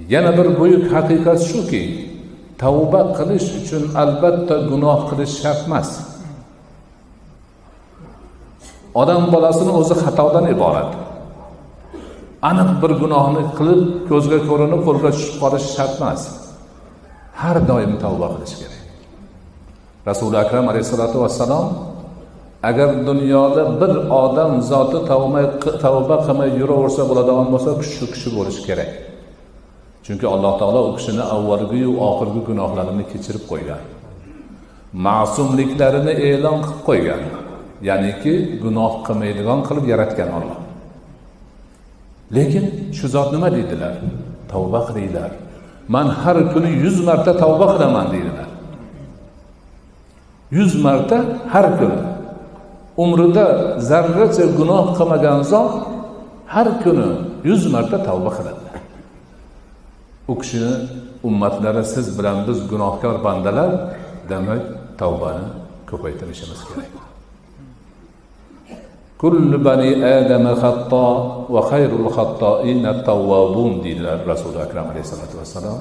Yana bir buyuk haqiqat shuki, tavba qilish uchun albatta gunoh qilish shart emas. Odam bolasini o'zi xatodan iborat. Aniq bir gunohni qilib, ko'zga ko'rinib, qo'lga tushib qolish shart emas. Har doim tavba qilish kerak. Rasuli Akram alayhisolatu vassalom agar dunyoda bir odam zoti tavba qilmay yuraversa bo'ladigan bo'lsa, shu kishi bo'lishi kerak. Chunki Alloh taolo u kishini avvalgi-yu oxirgi gunohlarini kechirib qo'ygan. Ma'sumliklarini e'lon qilib qo'ygan. Ya'niki gunoh qilmaydigan qilib yaratgan Alloh. Lekin shu zot nima deydilar? Tavba qilinglar. Men har kuni 100 marta tavba qilaman deydilar. 100 marta har kuni. Umrida zarracha gunoh qilmagan zot har kuni 100 marta tavba qiladi. U kishini ummatlari siz bilan biz gunohkor bandalar, demak tavbani ko'paytirishimiz kerak. Kullu bani adama xatto va xayrul xattoina tawwabun deydilar Rasuli Akram alayhisolatu vassalom.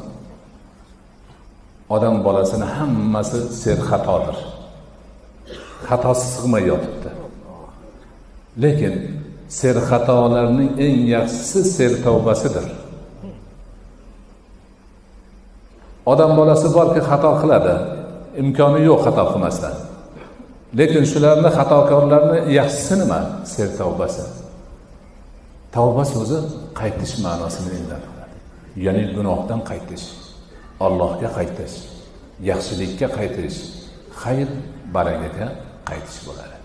Odam bolasini hammasi serxatodir. Xatosi sig'may yotibdi. Lekin serxatolarning eng yaxshisi sertavbasidir. Odam bolasi borki xato qiladi, imkoni yo'q xato qilmasdan. Lekin shularni xatokorlarni yaxshisi nima? Sertavbasi. Tavba so'zi qaytish ma'nosini anglatadi. Ya'ni gunohdan qaytish, Allohga qaytish, yaxshilikka qaytish, xayr barakaga qaytish bo'ladi.